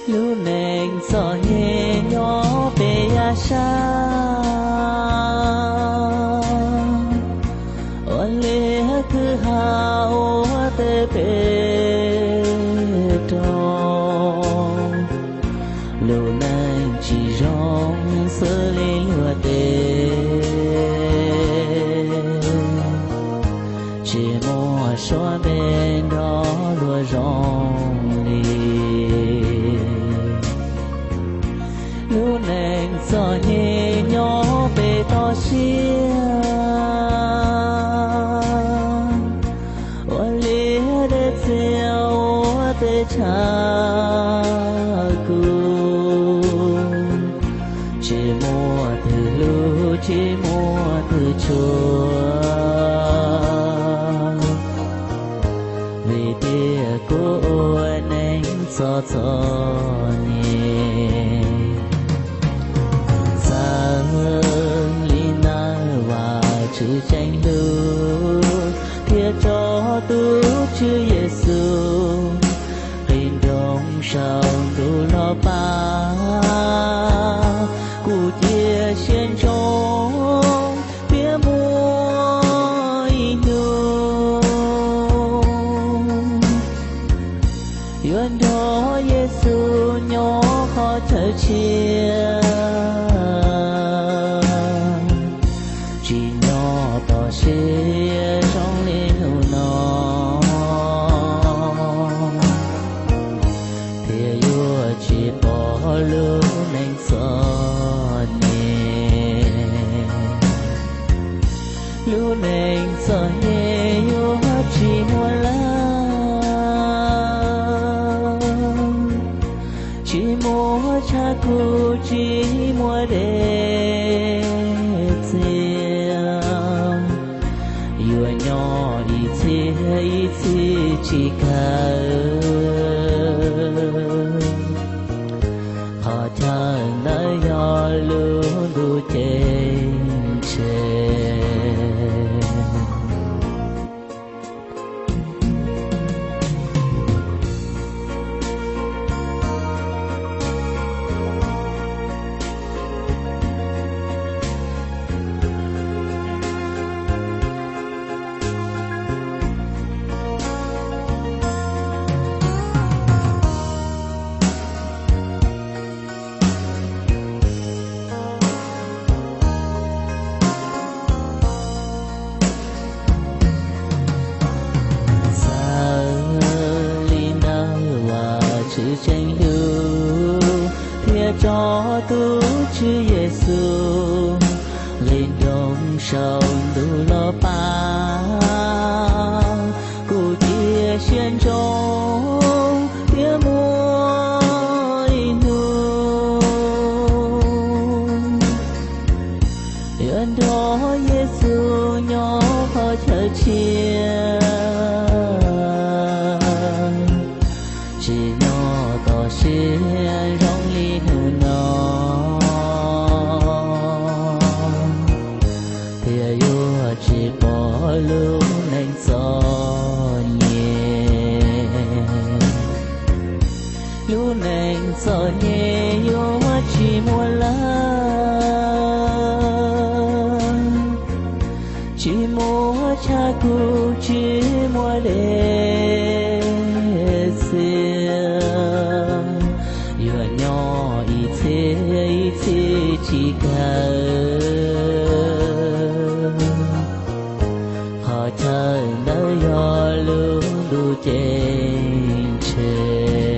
Lub neej txom nyem nyob pem yav sab, ua liaj kwj ha ua teb pem roob. Lub neej tsis zoo xws li luag tej, tsis muaj suab npe nrog luag zoo li. Lub neej txom nyem nyob pem toj siab, ua liaj dej txiag ua teb chaws kuv. Tsis muaj twg hlub tsis muaj twg tshua, vim tias kuv ua neej txom txom nyem. Txawm li ntawd Vajtswv tseem hlub thiab tso tus Tswv Yexus nqis nroos saum ntuj los pab kuv cia siab ntsoov thiab muaj ib hnub yuav nrog Yexus nyob qhov chaw tshiab, tsis nyob toj siab zoo li hnub no, thiaj yuav tsis pom lub neej txom nyem. Lub neej txom nyem yuav tsis muaj lawm, tsis muaj tshav kub tsis muaj dej txiag, yuav nyob ib txhis ib txhis tsis kawg. Qhov chaw ntawd yog lub ntuj ceeb tsheej. Txawm li ntawd Vajtswv tseem hlub thiab tso tus Tswv Yexus nqis nroos saum ntuj los pab kuv cia siab ntsoov thiab muaj ib hnub yuav nrog Yexus nyob qhov chaw tshiab, tsis nyob toj siab zoo li hnub no, thiaj yuav tsis pom lub neej txom nyem. Lub neej txom nyem yuav tsis muaj lawm, tsis muaj tshav kub tsis muaj dej txiag, yuav nyob ib txhis ib txhis tsis kawg. Qhov chaw ntawd yog lub ntuj ceeb tsheej.